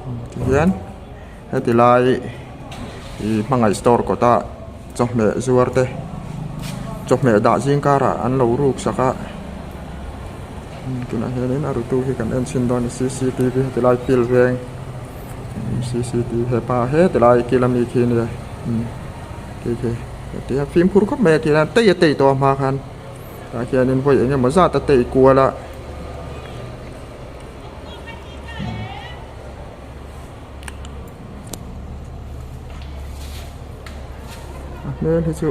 Tihian heti lai ih hmangaih store kawta chawhmeh zuar te chawhmeh dah zing karah an lo ruk sak a tunah hianin a rutu hi kan en chhin dawn a ni cctv heti lai field veng cctv hepa heti lai kil ami khi ania khi khi hetia fimkhur khawp mai a tihian tei a tei tawh a hma khan tah hianin vawi eng emaw zat a tei kual a. A hmel hi chu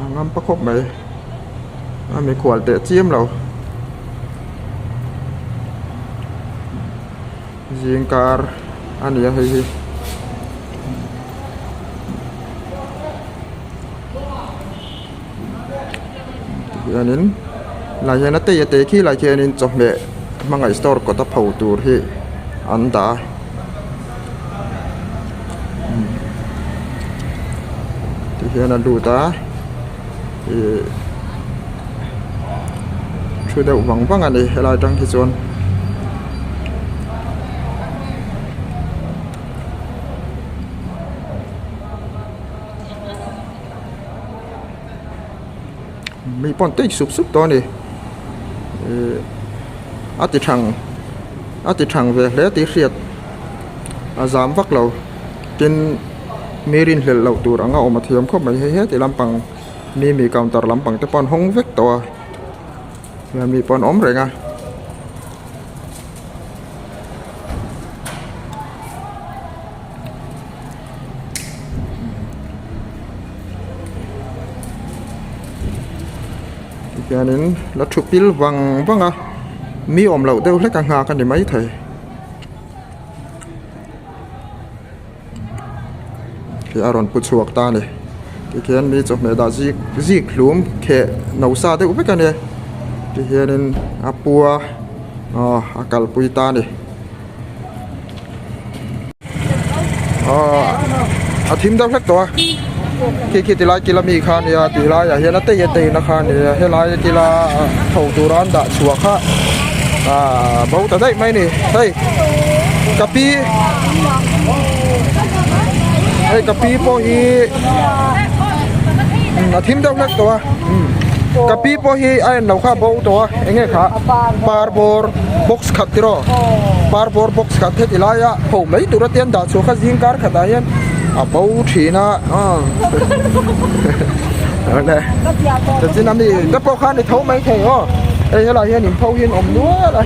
a ngam pa khawp mai a mikhual teh chiam lo zingkar a ni a hei hi. Hianin lai hian a tei a tei khi lai khianin chawhmeh hmangaih store kawta pho tur hi an dah a tihian a lut a ih thu deuh vang vang a ni helai atang hi chuan. Mi pawn tei sup sup tawh a ni ihh a ti thang a ti thang ve hle tih hriat a zam vak lo tin mi rinhlelh loh tur anga awm a thiam khawp mai hei heti lampang mi mi counter lampang te pawh an hawng vek tawh a mi pawh an awm reng a. Tihianin la thu pil vang vang a mi awm loh deuh hlek a nghak a ni maithei. Khi a rawn pu chhuak ta a ni tikhian mi chawhmeh dah zik zik hlum kheh no sa deuh vek a nia tihianin a pua aw a kalpui ta a ni. A thim deuh hlek tawh a khi khi tilai kila mi kha ania tih laiah hian a tei a tei na kha ania helai kila tho tura an dah chhuah kha ah bo ta daih mai a ni hei ka pi hei ka pi pawh hi a thim deuh hlek tawh a ka pi pawh hi a en lo kha a bo tawh a eng nge kha par bawr box khat tiraw par bawr box khat heti laia ho mai tura te an dah chhuah kha zing kar khatah hian a bo thin a awle chanchin ami te pawh khan i tho mai thei aw hei helaiah hian inpho hi an awm nual a.